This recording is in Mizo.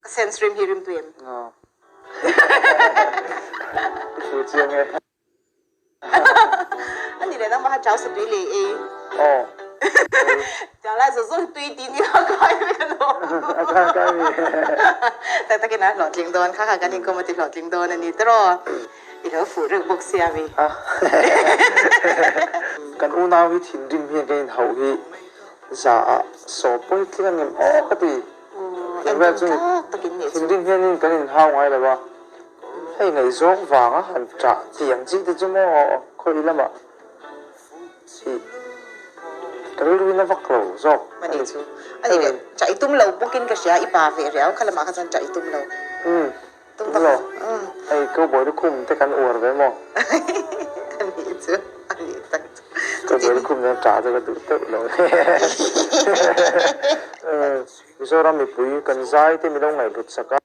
Ka sense rim hi rim tui em? Aw. I fu chiang e. A ni leh nangmah kha chau sa tui lei ei. Aw. Tiang lai zawk zawk hi tui tih ni a kai vek a lo. A kai kai mi. Tak takin a hlawhtling dawn kha kha kan inkawm a ti hlawhtling dawn a ni tiraw. I lo fuh reuh bawk sia mi. Kan unau hi thinrim hian kan inhauh hi za ah saw pawi tling a ngem aw ka ti. Eng chu thinrim hianin kan inhau ngai lo a, hei ngaihzawng vanga han ṭah tiang chi te chu maw khawi lamah ih ka rilruin a vak lo zawk a ni. Chu a ni leh ṭah i tum lo bawkin ka hria, i pa ve riau kha lamah kha chuan ṭah i tum lo. Umm tum lo, hei cowboy lukhum te kan uar ve maw? A ni chu, a ni tak chu. Cowboy lukhum nen ṭah chu ka duh teuh lo. Mizoram mipui kan zai te mi lo ngaihhlut sak a.